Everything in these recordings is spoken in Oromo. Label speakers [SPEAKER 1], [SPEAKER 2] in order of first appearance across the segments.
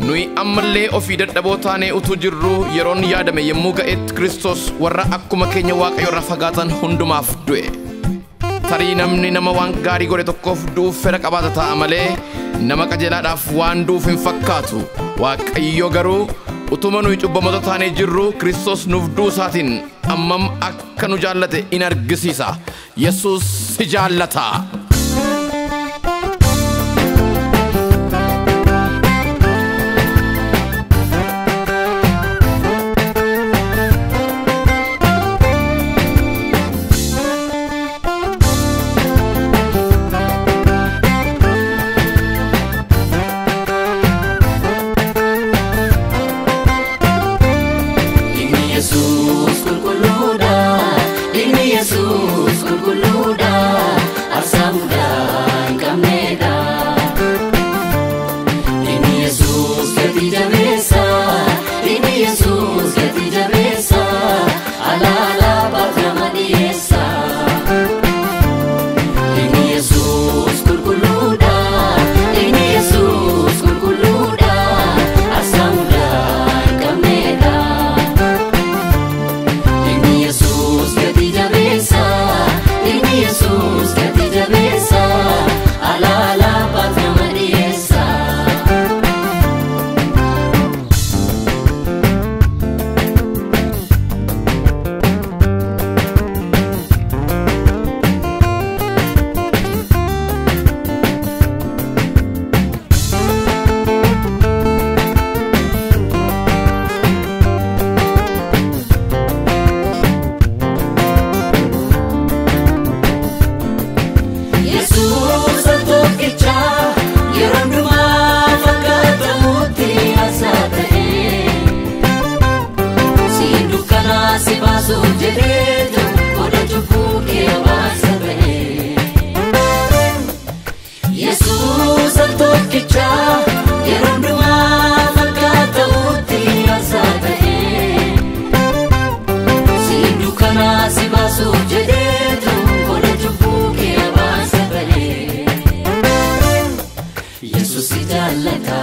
[SPEAKER 1] Nuyi ammallee ofii dadhaboo taanee utuu jirru yeroon yaadame yommuu ga'etti Kiristoos warra akkuma keenya Waaqayyo irraa fagaatan hundumaaf du'e. Tarii namni nama waan gaarii godhe tokkoof du'uuf fedha qabaata ta'a malee nama qajeelaadhaaf waan du'uuf hin fakkaatu. Waaqayyo garuu utuma nuyi cubbamoota taanee jirru Kiristoos nuuf du'uu isaatiin ammam akka nu jaallate in argisiisa. Yesuus si jaallata.
[SPEAKER 2] Yesus qulqulluudha, dhiigni Yesus qulqulluudha, aarsaa mudaa hin qabneedha. Dhiigni Yesus gati jabeessa, dhiigni Yesus gati jabeessa, alaala baaf nama dhiyeessa. Dhiigni Yesus qulqulluudha, dhiigni Yesus qulqulluudha, aarsaa mudaa hin qabneedha. Dhiigni Yesus gati jabeessa, dhiigni Yesus gati jabeessa, alaala baaf nama dhiyeessa. Yesuus tokkicha yeroo hundumaa fakkaatamutti aarsaa ta'ee si dukkanaa si baasuuf jedheetu qoda cubbuu kee abaarsa ta'ee. Yesuus tokkicha yeroo hundumaa fakkaatamutti aarsaa ta'ee si dukkanaa si baasuuf jedheetu qoda cubbuu kee abaarsa ta'ee. Yesuus si jaallata,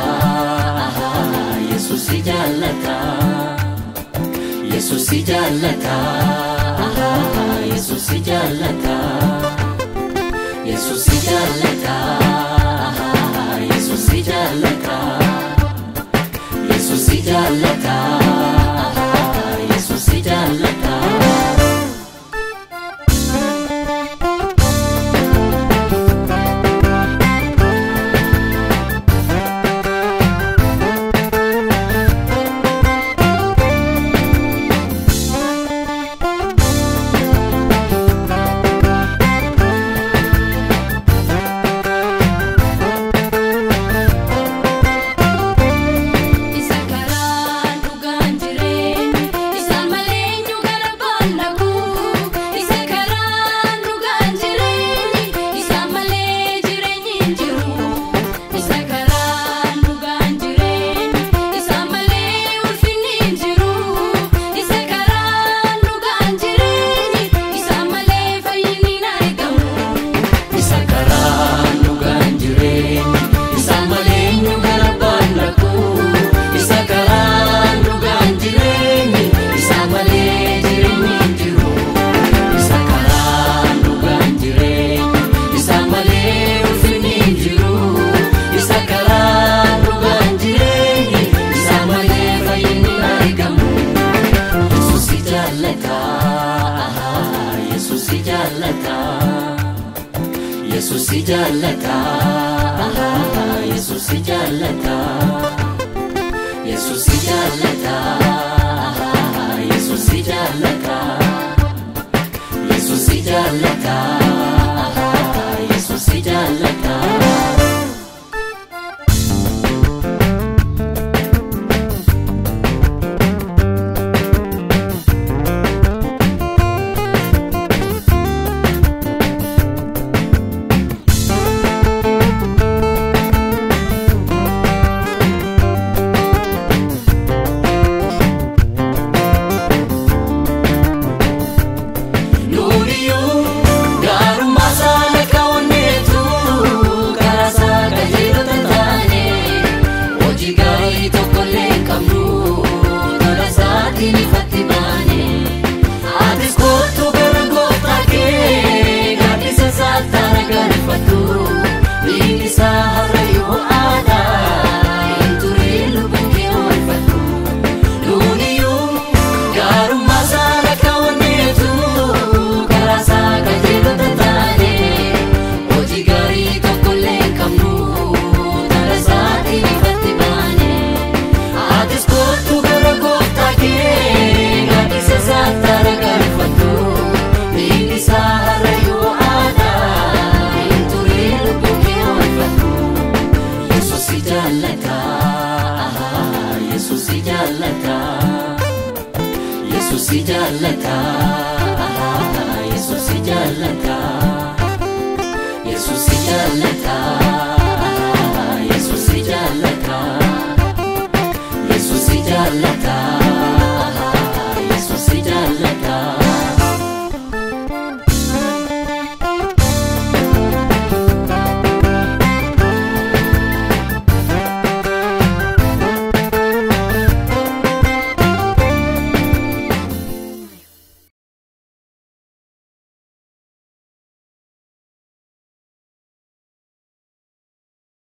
[SPEAKER 2] Yesuus si jaallata, Yesuus si jaallata, Yesuus si jaallata, Yesuus si jaallata, Yesuus si jaallata, Yesuus si jaallata, Yesuus si jaallata.
[SPEAKER 3] Isa karaan dhugaan jireenyi, isaan malee eenyu gara baandaku. Isa karaan dhugaan jireenyi, isaan malee jireenyi hin jiru. Isa karaan dhugaan jireenyi, isaan malee ulfinni hin jiru. Isa karaan dhugaan jireenyi, isaan malee fayyinni hin argamu.
[SPEAKER 2] Isa karaan dhugaan jireenyi, isaan malee eenyu gara baandaku. Isa karaan dhugaan jireenyi, isaan malee jireenyi hin jiru. Isa karaan dhugaan jireenyi, isaan malee ulfinni hin jiru. Isa karaan dhugaan jireenyi, isaan malee fayyinni hin argamu. Yesuus si jaallata, Yesuus si jaallata. Yesuus si jaallata, Yesuus si jaallata, Yesuus si jaallata, Yesuus si jaallata, Yesuus si jaallata, Yesuus si jaallata. Nuuniyyuu jaallata, Yesuus si jaallata, Yesuus si jaallata, Yesuus si jaallata, Yesuus si jaallata.